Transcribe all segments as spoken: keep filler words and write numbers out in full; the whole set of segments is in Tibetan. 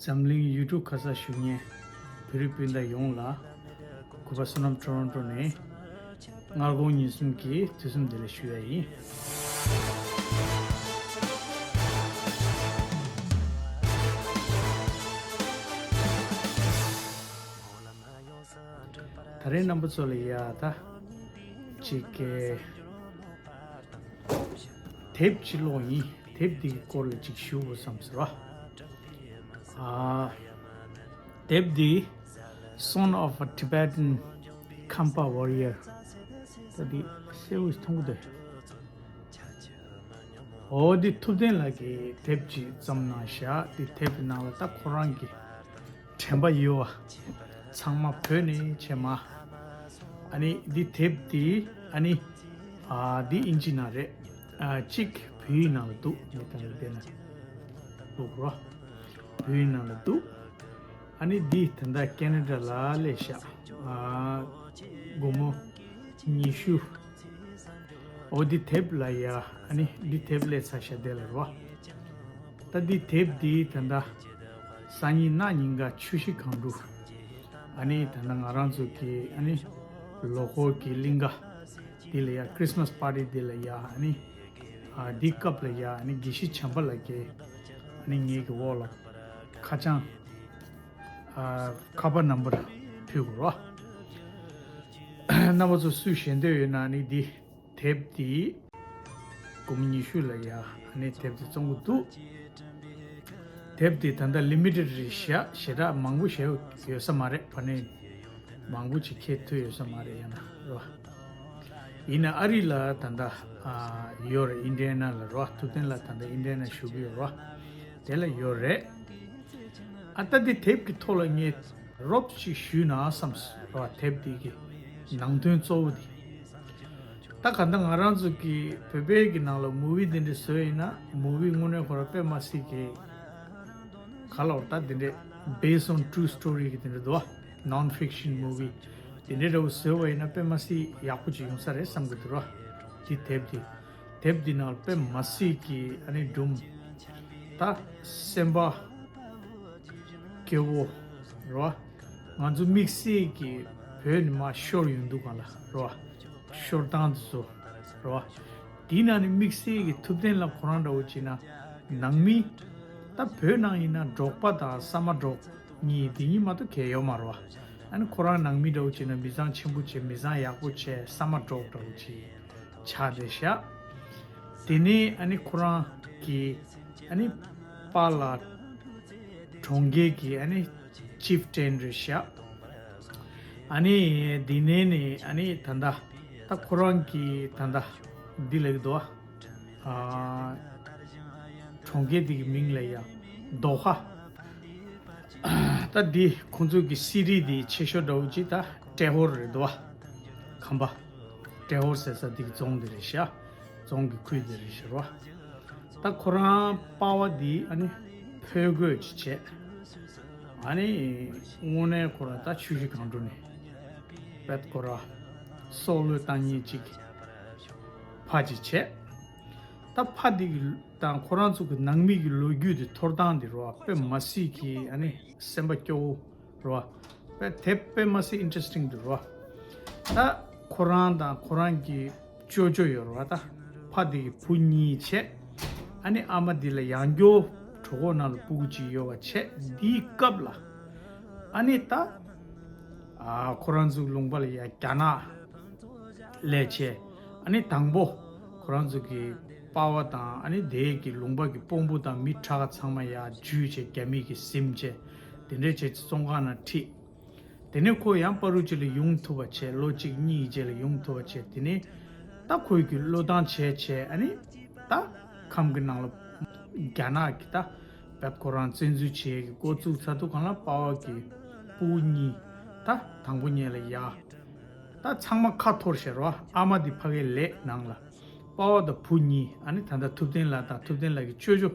འཛམ་གླིང་ཡུལ་གྲུ་ག་སར་བཞུགས་མཁན་བོད་རིགས་སྤུན་ཟླ་ཡོངས་ལ། གུས་པ་བསོད་ནམས་ཊོ་རོན་ཊོ་ནས་སྔ་དགོང་ཉིན་གསུམ་གྱི་དུས་གསུམ་བདེ་ལེགས་ཞུ་ཡ་ཡིན། ད་རེས་རྣམ་པ་ཚོ་ལ་ཡ་ད་ཅིག་གི་དེབ་ཅིག་ཀློག་ཡིན། དེབ་འདི་གི་སྐོར་ལ་ཅིག་ཞུ་དགོས་བསམ་ཟེར་བ། ཨ། དེབ་འདི་Son of a Tibetan Khampa Warrior། ད་འདི་གསལ་བོ་མཐོང་གི་འདུག། འོ་འདི་ཐུབ་བསྟན་ལགས་ཀྱིས་དེབ་ཅིག་བརྩམས་གནང་བཞག། འདི་དེབ་ཀྱི་ནང་ལ་ད་ཁོ་རང་གི་དྲན་པ་ཡོད་པ་ཚང་མ་བོད་ནས་བྱས་མ། ཨ་ནི་འདི་དེབ་འདི་ཨ་ནི་ཨ་འདི་ཨིན་ཇི་ནང་རེད། ཨ་གཅིག་བོད་ཡིག་ནང་ལ་འདུག། མི་དང་ལ་བསྡད་ན་འདུག་རོ། བོད་ཡིག་ནང་ལ་འདུག། ཨ་ནི་འདི་ད་ལྟ་ཁེ་ན་ཌ་ལ་སླེབས་ཤག། ཨ་སྒོར་མོ་ཉི་ཤུ། འོ་འདི་དེབ་ལ་ཡ། ཨ་ནི་འདི་དེབ་སླེབས་ཚར་ཤག་དེ་ལ་རོ། ད་འདི་དེབ་འདི་ད་ལྟ་སང་ཉིན་གནངས་ཉིན་ག་ཆུ་བཞི་སྒང་དྲུག། ཨ་ནི་ད་ལྟ་ང་རང་ཚོ་གི་ཨ་ནི་ལོ་འཁོར་གྱི་གླིང་ག་འདི་ལ་ཡ། ཁྲིས་མས་པར་ཊི་འདི་ལ་ཡ། ཨ་ནི་ཨ་འདི་སྐབས་ལ་ཡ། ཨ་ནི་དགེ་བཤེས་བྱམས་པ་ལགས་ཀྱིས་ཨ་ནི་ངེད་ཀྱི་འོག་ལ་ཁ་བྱང་ཨ་ཁ་པར་ནམ་བར་ཕུལ་དགོས་རོ། རྣམ་པ་ཚོ་སུ་ཞལ་འདོན་ཡོད་ན་ནི་འདི་དེབ་འདི་སྒོར་མོ་ཉི་ཤུ་ལ་ཡ། ཨ་ནི་དེབ་འདི་བཙོང་གི་འདུག། དེབ་འདི་ད་ལྟ་ལི་མི་ཊེཌ་རེད་ཤག། ཞེ་དྲག་མང་པོ་ཞིག་ཡོད་ས་མ་རེད། ཕ་ནས་མང་པོ་ཅིག་ཁྱེར་ཐུབ་ཡོད་ས་མ་རེད། ཡང་ན་རོ། ཡིན་ན་ཨ་རི་ལ་ད་ལྟ་ཨ་ཡོད་རེད། ཨིན་ཌི་ཡ་ན་ལ་རོ། ཐུབ་བསྟན་ལགས་ད་ལྟ་ཨིན་ཌི་ཡ་ན་བཞུགས་ཀྱི་ཡོད་རོ། དེ་ལ་ཡོད་རེད། ཨ་ད་འདི་དེབ་ཀྱི་ཐོག་ལ་ངས་རོབ་ཅིག་ཞུས་ན་བསམ་སོང་རོ། དེབ་འདི་གི་ནང་དོན་གཙོ་བོ་འདི། ད་ག་ད་ང་རང་ཚོ་གི་བོད་པའི་གི་ནང་ལ་མུ་བི་འདི་འདྲ་བཟོས་ཡིན་ན། མུ་བི་དངོས་གནས་ཁོ་རང་དཔེ་མ་སྲིད་གི་ག་ལ་བར་ད་འདི་འདྲ་based on true story གི་འདི་འདྲ་འདུག། ནོན་ཕིག་ཤན་མུ་བི་འདི་འདྲ་འདྲ་བོ་བཟོས་པ་ཡིན་ན་དཔེ་མ་སྲིད་ཡག་པོ་ཅིག་ཡོང་ས་རེད་བསམ་གི་འདུག་རོ། འདི་དེབ་འདི་དེབ་འདི་ནང་ལ་དཔེ་མ་སྲིད་གི་ཨ་ནི་སྒྲུང་། ད་སེམས་པ་སྐྱོ་བོ་རོ། ང་ཚོ་དམིགས་བསལ་གྱི་བོད་ནས་མར་ཤོར་ཡོང་དུས་སྒང་ལ་རོ། ཤོར་སྟངས་དེ་ཚོ་རོ། དེའི་ནང་ནས་དམིགས་བསལ་གྱི་ཐུབ་བསྟན་ལགས་ཁོ་རང་འདྲ་བོ་བྱས་ན་ནང་མི། ད་བོད་ནང་ཡིན་ན་འབྲོག་པ་དང་ས་མ་འབྲོག་གཉིས། དེ་གཉིས་མ་གཏོགས་གང་ཡང་ཡོད་མ་རེད་པ། ཨ་ནི་ཁོ་རང་ནང་མི་འདྲ་བོ་བྱས་ན་མི་ཚང་ཆེན་པོ་བྱས། མི་ཚང་ཡག་པོ་བྱས། ས་མ་འབྲོག་འདྲ་བོ་བྱས་ཆགས་བསྡད་ཤག། དེ་ནས་ཨ་ནི་ཁོ་རང་གི་ཨ་ནི་པཱ་ལགས་གྲོང་ཁྱེར་གྱི་ཨ་ནི་ཅིཕ་ཊན་རེད་ཤག། ཨ་ནི་དེ་ནས་ནི་ཨ་ནི་ད་ལྟ་ད་ཁོ་རང་གི་ད་ལྟ་འདི་ལབ་ཀྱི་འདུག། ཨ་གྲོང་ཁྱེར་འདི་གི་མིང་ལ་ཡ་དོ་ཧ། ད་འདི་ཁོང་ཚོ་གི་སི་ཊི་འདི་ཆེ་ཤོས་འདྲ་བོ་ཅིག་ད་ཏྲེ་ཧོར་རེད་འདུག་པ། ཁམས་པ་ཏྲེ་ཧོར་ཟེར་ས་འདི་གི་རྫོང་འདི་རེད་ཤག། རྫོང་གི་ཁུལ་འདི་རེད་ཤག་རོ། ད་ཁོ་རང་པ་ཕ་འདི་ཨ་ནི་ཕོ་རྒོད་ཅིག་བྱས། ཨ་ནི་དངོས་གནས་ཁོ་རང་ད་ཆུ་བཞི་སྒང་དྲུག་ནས་པད་ཁོ་རང་སྲོག་བློས་བཏང་མཁན་ཅིག་ཕ་ཅིག་བྱས། ད་ཕ་འདི་གི་དང་ཁོ་རང་ཚོ་གི་ནང་མི་གི་ལོ་རྒྱུས་དེ་འཐོར་སྟངས་དེ་རོ། དཔེ་མ་སྲིད་ཀྱི་ཨ་ནི་སེམས་པ་སྐྱོ་བོ་རོ། དཔེ་དེབ་དཔེ་མ་སྲིད་ཨིན་ཊ་རེ་སི་ཊིང་འདུག་རོ། ད་ཁོ་རང་དང་ཁོ་རང་གི་ཅོ་ཅོ་ཡོད་རོ། ད་ཕ་འདི་གི་བུ་གཉིས་བྱས། ཨ་ནི་ཨ་མ་འདི་ལ་ཡང་སྐྱར་གྲོད་ཁོག་ནང་ལ་སྤུ་གུ་གཅིག་ཡོད་པ་བྱས། འདིའི་སྐབས་ལ་ཨ་ནི་ད་ཨ་ཁོ་རང་ཚོའི་ལུང་པ་ལ་ཡ་རྒྱ་ནག་སླེབས་བྱས། ཨ་ནི་དང་པོ་ཁོ་རང་ཚོ་གི་པ་ཕ་དང་ཨ་ནི་དེའི་གི་ལུང་པ་གི་དཔོན་པོ་དང་མི་དྲག་ཚང་མ་ཡར་འཇུས་བྱས། རྒྱ་མི་གིས་ཟིན་བྱས། དེ་འདྲས་བྱས་བཙོན་ཁང་ནང་ཁྲིད། དེ་ནས་ཁོ་ཡང་པ་རུ་ཅི་ལ་ཡོང་ཐུབ་པ་བྱས། ལོ་གཅིག་གཉིས་རྗེས་ལ་ཡོང་ཐུབ་པ་བྱས། དེ་ནས་ད་ཁོའི་གི་བློས་བཏང་བྱས་བྱས། ཨ་ནི་ད་ཁམས་ཀྱི་ནང་ལ་རྒྱ་ནག་གི་ད་བད་ཁོ་རང་བཙན་འཛུལ་བྱེད་ཀྱི་འགོ་བཙུགས་ཚར་དུས་སྒང་ལ་པ་ཕ་གི་སྤུ་གུ་གཉིས་ད་དང་པོ་ཉལ་ལ་ཡ། ད་ཚང་མ་ཁ་འཐོར་ཤག་རོ། ཨ་མ་འདི་ཕ་གིར་ལས་ནང་ལ། པ་ཕ་དང་བུ་གཉིས། ཨ་ནི་ད་ལྟ་ཐུབ་བསྟན་ལགས་དང་ཐུབ་བསྟན་ལགས་ཀྱི་ཅོ་ཅོ་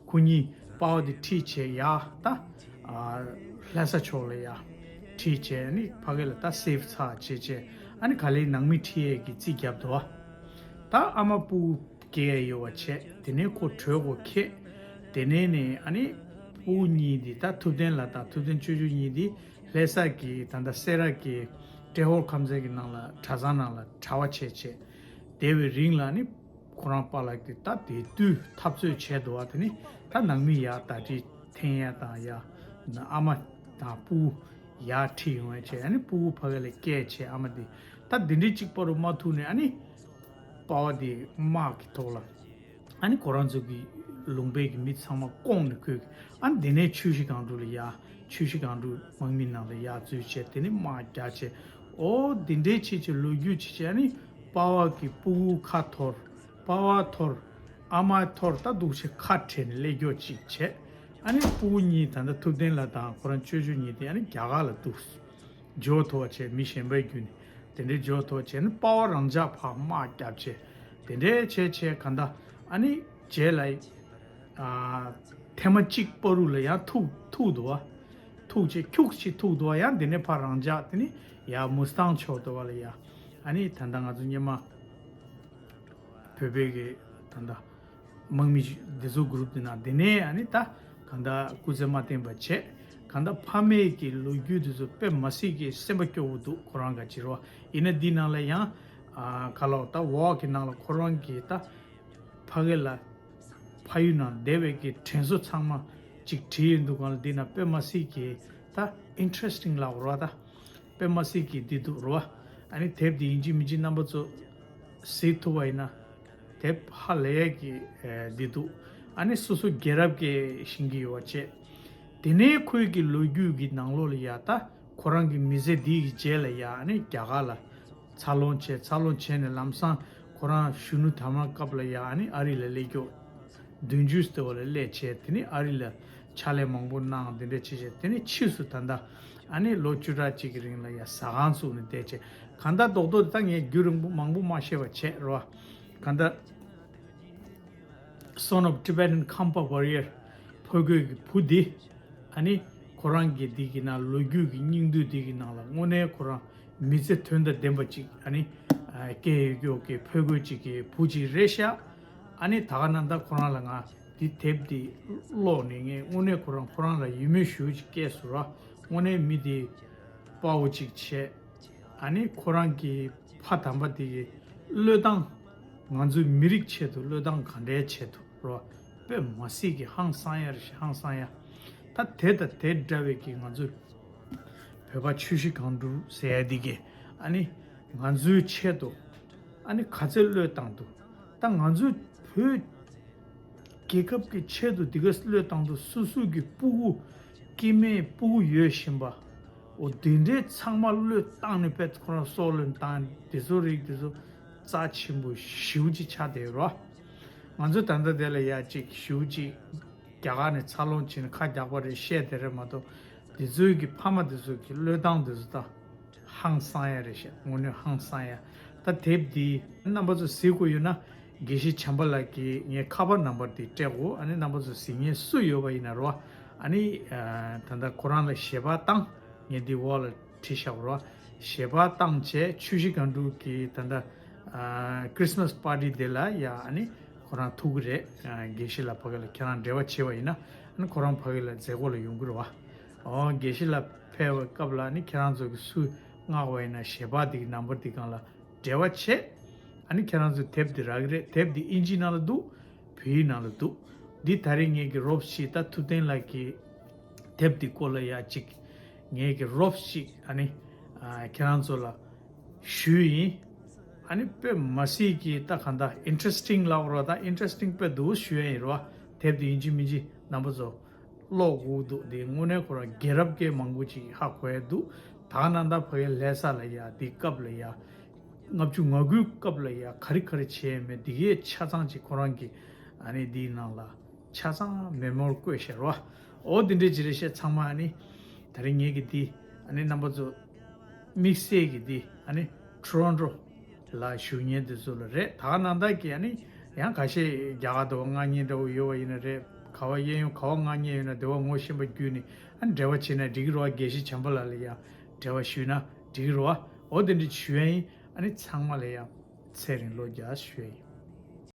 ཁོ་གཉིས་པ་ཕ་འདི་ཁྲིད་བྱས་ཡ། ད་ཨ་ལྷ་ས་ཕྱོགས་ལ་ཡ་ཁྲིད་བྱས། ཨ་ནི་ཕ་གི་ལ་ད་སེབ་ཚར་བྱས་བྱས། ཨ་ནི་ག་ལེར་ནང་མི་ཁྲིད་ཡས་ཀྱི་རྩིས་བརྒྱབ་འདུག་པ། ད་ཨ་མ་སྤུ་གུ་སྐྱེ་ཡས་ཡོད་པ་བྱས། དེ་ནས་ཁོ་གྲོད་ཁོག་ཁེགས། དེ་ནས་ནས་ཨ་ནི་ སྤུ་གུ་གཉིས་འདི་ད་ཐུབ་བསྟན་ལགས་དང་ཐུབ་བསྟན་ཆོས་འབྱོར་གཉིས་འདི་ལྷ་ས་གི་ད་ལྟ་སེ་ར་གི་ཏྲེ་ཧོར་ཁམས་ཚན་གྱི་ནང་ལ་གྲྭ་ཚང་ནང་ལ་གྲྭ་པ་བྱས་བྱས་བསྡད་པའི་རིང་ལ་ནི་ཁོ་རང་པཱ་ལགས་ཀྱིས་ད་དེ་དུས་འཐབ་རྩོད་བྱས་འདུག་བ། དེ་ནི་ད་ནང་མི་ཡར་ཟླ་སྒྲིལ་འཐེན་ཡ་དང་ཡ་ཨ་མ་དང་སྤུ་གུ་ཡར་ཁྲིད་ཡོང་བ་བྱས། ཨ་ནི་སྤུ་གུ་ཕ་གི་ལ་སྐྱེས་བྱས་ཨ་མ་དེ་ད་འདི་འདྲའི་གཅིག་པ་རུ་མ་ཐུག་ནས་ཨ་ནི་པ་ཕ་དེ་དམག་གི་ཐོག་ལ་ཨ་ནི་ཁོ་རང་ཚོ་གི་ལུང་པའི་གི་མི་ཚང་མ་བཀོང་ནས་ཁོས་ཨ་ནི་དེ་ནས་ཆུ་བཞི་སྒང་དྲུག་ལ་ཡ་ཆུ་བཞི་སྒང་དྲུག་དམག་མི་ནང་ལ་ཡ་འཛུལ་བྱས། དེ་ནས་དམག་རྒྱག་བྱས། ཨོ་དེ་འདྲའི་བྱས་བྱས་ལོ་རྒྱུས་བྱས་བྱས་ཨ་ནི་པ་ཕ་གི་སྤུ་གུ་ཁ་འཐོར། པ་ཕ་འཐོར། ཨ་མ་འཐོར། ད་འདུག་བྱས་ཁ་བྲལ་ནས་སླེབས་རྒྱུ་ཅིག་བྱས། ཨ་ནི་སྤུ་གུ་གཉིས་ད་ལྟ་ཐུབ་བསྟན་ལགས་དང་ཁོ་རང་ཆོས་འབྱོར་གཉིས་དེ་ཨ་ནི་རྒྱ་གར་ལ་འདུག་འགྱོ་ཐུབ་པ་བྱས། མི་གཞན་པའི་བརྒྱུད་ནས་དེ་འདྲའི་འགྱོ་ཐུབ་པ་བྱས་ནས་པ་ཕ་རང་འཇགས་ཕར་དམག་རྒྱབ་བྱས། དེ་འདྲའི་བྱས་བྱས་ག་འདྲ་ཨ་ནི་རྗེས་ལ་ཨ་ཐེངས་མ་གཅིག་བར་དུ་ལ་ཡང་ཐུག་ཐུག་འདུག་བ། ཐུག་བྱས་ཁྱུག་ཅིག་ཐུག་འདུག་བ། ཡང་དེ་ནས་ཕར་རང་འཇགས་དེ་ནི་ཡ་མུ་སི་ཐང་ཕྱོགས་འདུག་བ་ལ་ཡ། ཨ་ནི་ད་ལྟ་ང་ཚོ་སྔོན་མ་བོད་པའི་གི་ད་ལྟ་དམག་མི་འདི་ཚོ་གུ་རུབ་འདི་ནང་དེ་ནས་ཨ་ནི་ད་གང་ལྟར་སྐུ་ཚེ་མ་བརྟན་པ་བྱས། གང་ལྟར་ཕ་མེས་ཀྱི་ལོ་རྒྱུས་འདི་ཚོ་དཔེ་མ་སྲིད་ཀྱི་སེམས་པ་སྐྱོ་བོ་འདུག་ཁོ་རང་ག་ཅི་རོ། ཡིན་ན་འདི་ནང་ལ་ཡང་ཨ་ག་ལོག་ད་འོག་གི་ནང་ལ་ཁོ་རང་གི་ད་ཕ་གི་ལ་ཕ་ཡུལ་ནང་བསྡད་པའི་གི་དྲན་གསོ་ཚང་མ་ཅིག་བྲིས་ཡོད་འདུག་གང་ལ་འདི་ན་དཔེ་མ་སྲིད་ཀྱི་ད་ཨིན་ཊ་རེ་སི་ཊིང་ལབ་རོ། ད་དཔེ་མ་སྲིད་ཀྱི་འདི་འདུག་རོ། ཨ་ནི་དེབ་འདི་ཡིན་གཅིག་མིན་གཅིག་རྣམ་པ་ཚོ་གཟིགས་ཐུབ་པ་ཡིན་ན་དེབ་ཧ་ལས་ཀྱི་ཨེ་འདི་འདུག་ཨ་ནི་སོ་སོ་རྒྱལ་རབས་ཀྱི་ཤེས་ཀྱི་ཡོད་པ་བྱས། དེ་ནས་ཁོའི་གི་ལོ་རྒྱུས་ཀྱི་ནང་ལོགས་ལ་ཡ་ད་ཁོ་རང་གི་མི་ཚེ་འདི་གི་རྗེས་ལ་ཡ་ཨ་ནི་རྒྱ་གར་ལ་འཚར་ལོངས་བྱས། འཚར་ལོངས་བྱས་ནས་ལམ་སང་ཁོ་རང་གཞོན་ནུ་དར་མ་སྐབས་ལ་ཡ་ཨ་ནི་ཨ་རི་ལ་སླེབས་རྒྱུ། བདུན་ཅུ་ཙམ་ལ་སླེབས་བྱས། དེ་ནི་ཨ་རི་ལ་ཕྱག་ལས་མང་པོ་གནང་། དེ་འདྲ་བྱས་བྱས་དེ་ནི་ཕྱིས་སུ་ད་ལྟ་ཨ་ནི་ལོ་བཅུ་ཕྲག་གཅིག་གི་རིང་ལ་ཡ་ཟ་ཁང་བཙུགས་ནས་བསྡད་བྱས། གང་ལྟར་རྡོག་རྡོག་དེ་ད་ངས་རྒྱུན་རིང་པོ་མང་པོ་མ་བཤད་པ་བྱས་རོ། གང་ལྟར་Son of Tibetan Khampa Warrior ཕོ་རྒོད་ཀྱི་བུ་འདི་ཨ་ནི་ཁོ་རང་གི་འདི་གི་ནང་ལོ་རྒྱུས་ཀྱི་སྙིང་བསྡུས་འདི་གི་ནང་ལ་དངོས་གནས་ཁོ་རང་མི་ཚེ་དོན་དང་ལྡན་པ་ཅིག་ཨ་ནི་ཨ་སྐྱེལ་ཡོད་ཀྱོག་གི་ཕོ་རྒོད་ཅིག་གི་བུ་ཅིག་རེད་ཤག་ཨ་ནི་ད་ག་ནང་ད་ཁོ་རང་ལ་ང་འདི་དེབ་འདི་ཀློག་ནས་ངས་དངོས་གནས་ཁོ་རང་ཁོ་རང་ལ་ཡིད་སྨོན་ཞུ་ཅིག་སྐྱེས་སོང་ར། དངོས་གནས་མི་འདི་དཔའ་བོ་ཅིག་བྱས། ཨ་ནི་ཁོ་རང་གི་ཕ་དམ་པ་དེ་གི་བློས་བཏང་། ང་ཚོའི་མི་རིགས་ཆེད་དུ་བློས་བཏང་ག་འདྲའི་ཆེད་དུ་རོ། དཔེ་མ་སྲིད་ཀྱི་ཧང་སང་ཡ་རེད་ཤག་ཧང་སང་ཡ། ད་དེ་དང་དེ་འདྲ་བའི་གི་ང་ཚོའི་བོད་པ་ཆུ་བཞི་སྒང་དྲུག་ཟེར་ཡ་འདི་གི་ཨ་ནི་ང་ཚོའི་ཆེད་དུ་ཨ་ནི་ག་ཚོད་བློས་བཏང་འདུག་ད་ང་ཚོའི་བོད་རྒྱལ་ཁབ་ཀྱི་ཆེད་དུ་འདི་ག་བློས་བཏང་དུས་སོ་སོ་གི་སྤུ་གུ་སྐྱེ་དམན་སྤུ་གུ་ཡོད་བཞིན་པ། འོ་དེ་འདྲའི་ཚང་མ་བློས་བཏང་ནས་དཔེ་ཁོ་རང་སྲོག་བློས་བཏང་། དེ་ཚོ་རིགས་དེ་ཚོ་རྩ་ཆེན་པོ་ཞེ་པོ་ཅིག་ཆགས་བསྡད་ཡོད་རོ། ང་ཚོ་ད་ལྟ་དེ་ལ་ཡ་གཅིག་ཞེ་པོ་ཅིག་རྒྱ་གར་ནས་འཚར་ལོངས་བྱས་ནས་ཁ་རྒྱག་པ་རེད་བཤད་དེ་རེད་མ་གཏོགས། དེ་ཚོའི་གི་ཕ་མ་དེ་ཚོ་གི་བློས་བཏང་དེ་ཚོ་ད། ཧང་སང་ཡ་རེད་ཤག་དངོས་གནས་ཧང་སང་ཡ། ད་དེབ་འདི་རྣམ་པ་ཚོ་གཟིགས་དགོས་ཡོད་ན་དགེ་བཤེས་བྱམས་པ་ལགས་ཀྱི་ངའི་ཁ་པར་ནམ་བར་འདི་སྤྲད་དགོས། ཨ་ནི་རྣམ་པ་ཚོ་གཟིགས་མཁན་སུ་ཡོད་པ་ཡིན་ན་རོ། ཨ་ནི་ཨ་ད་ལྟ་ཁོ་རང་ལ་ཞལ་པར་བཏང་། ངས་འདི་འོག་ལ་བྲིས་བཞག་རོ། ཞལ་པར་བཏང་བྱས་ཆུ་བཞི་སྒང་དྲུག་གི་ད་ལྟ་ཨ་Christmas party དེ་ལ་ཡ་ཨ་ནི་ཁོ་རང་ཐུག་གི་རེད། ཨ་དགེ་བཤེས་ལགས་ཕ་གི་ལ་ཁྱེད་རང་འབྲེལ་བ་བྱས་པ་ཡིན་ན་ཨ་ནི་ཁོ་རང་ཕ་གི་ལ་མཛད་སྒོ་ལ་ཡོང་གི་རེད་བ། ཨོ་དགེ་བཤེས་ལགས་ཕེབས་པའི་སྐབས་ལ་ནི་ཁྱེད་རང་ཚོ་གི་སུ་མངགས་པ་ཡིན་ན་ཞལ་པར་འདི་གི་ནམ་བར་འདི་སྒང་ལ་འབྲེལ་བ་བྱེད། ཨ་ནི་ཁྱེད་རང་ཚོ་དེབ་འདི་རག་གི་རེད། དེབ་འདི་ཨིན་ཇི་ནང་ལ་འདུག་བོད་ཡིག་ནང་ལ་འདུག་འདི་ད་རེས་ངེད་ཀྱི་རོབ་ཤིག་ད་ཐུབ་བསྟན་ལགས་ཀྱི་དེབ་འདི་སྐོར་ལ་ཡ་གཅིག་ངེད་ཀྱི་རོབ་ཤིག་ཨ་ནི་ཨ་ཁྱེད་རང་ཚོ་ལ་ཞུས་ཡིན། ཨ་ནི་དཔེ་མ་སྲིད་ཀྱི་ད་གང་ལྟར་ཨིན་ཊ་རེ་སི་ཊིང་ལབ་རོགས། ད་ཨིན་ཊ་རེ་སི་ཊིང་དཔེ་འདུག་ཞུ་ཡ་ཡིན་རོ། དེབ་འདི་ཡིན་གཅིག་མིན་གཅིག་རྣམ་པ་ཚོ་ཀློག་དགོས་འདུག་འདི་དངོས་གནས་ཁོ་རང་རྒྱལ་རབས་སྐད་མང་པོ་ཅིག་ཧ་གོ་ཡ་འདུག་ད་ག་ནང་ད་ཕ་གི་ལྷ་ས་ལ་ཡ་འདི་སྐབས་ལ་ཡ་ལྔ་བཅུ་ང་དགུའི་སྐབས་ལ་ཡ་ག་རེ་ག་རེ་བྱས་ཡོད་མེད་འདི་གའི་ཆ་ཚང་ཅིག་ཁོ་རང་གི་ཨ་ནི་འདིའི་ནང་ལ་ཆ་ཚང་མེ་མོར་བཀོད་བཞག་རོ། འོ་འདི་འདྲའི་ཅིག་རེད་ཤག་ཚང་མ་ཨ་ནི་ད་རེས་ངེད་ཀྱི་འདི་ཨ་ནི་རྣམ་པ་ཚོ་དམིགས་བསལ་གྱི་འདི་ཨ་ནི་ཊོ་རོན་ཊོ་ལ་བཞུགས་མཁན་དེ་ཚོ་ལ་རེད། ད་ག་ནང་ད་གི་ཨ་ནི་ཡང་ཁ་ཤས་རྒྱ་གར་དུ་མངགས་མཁན་འདྲ་བོ་ཡོད་པ་ཡིན་ན་རེད། ག་བ་གཡས་གཡོན་ག་བ་མངགས་མཁན་ཡོད་ན་དེ་བ་ངོ་ཤེས་པ་བརྒྱུད་ནས་ཨ་ནི་འབྲེལ་བ་བྱེད་ན་འགྲིག་གི་རེད་བ། དགེ་བཤེས་བྱམས་པ་ལགས་ལ་ཡང་འབྲེལ་བ་ཞུས་ན་འགྲིག་གི་རེད་བ། འོ་དེ་འདྲ་ཞུ་ཡ་ཡིན། ཨ་ནི་ཚང་མ་ལ་ཡང་ཚེ་རིང་ལོ་བརྒྱ་ཞུ་ཡ་ཡིན།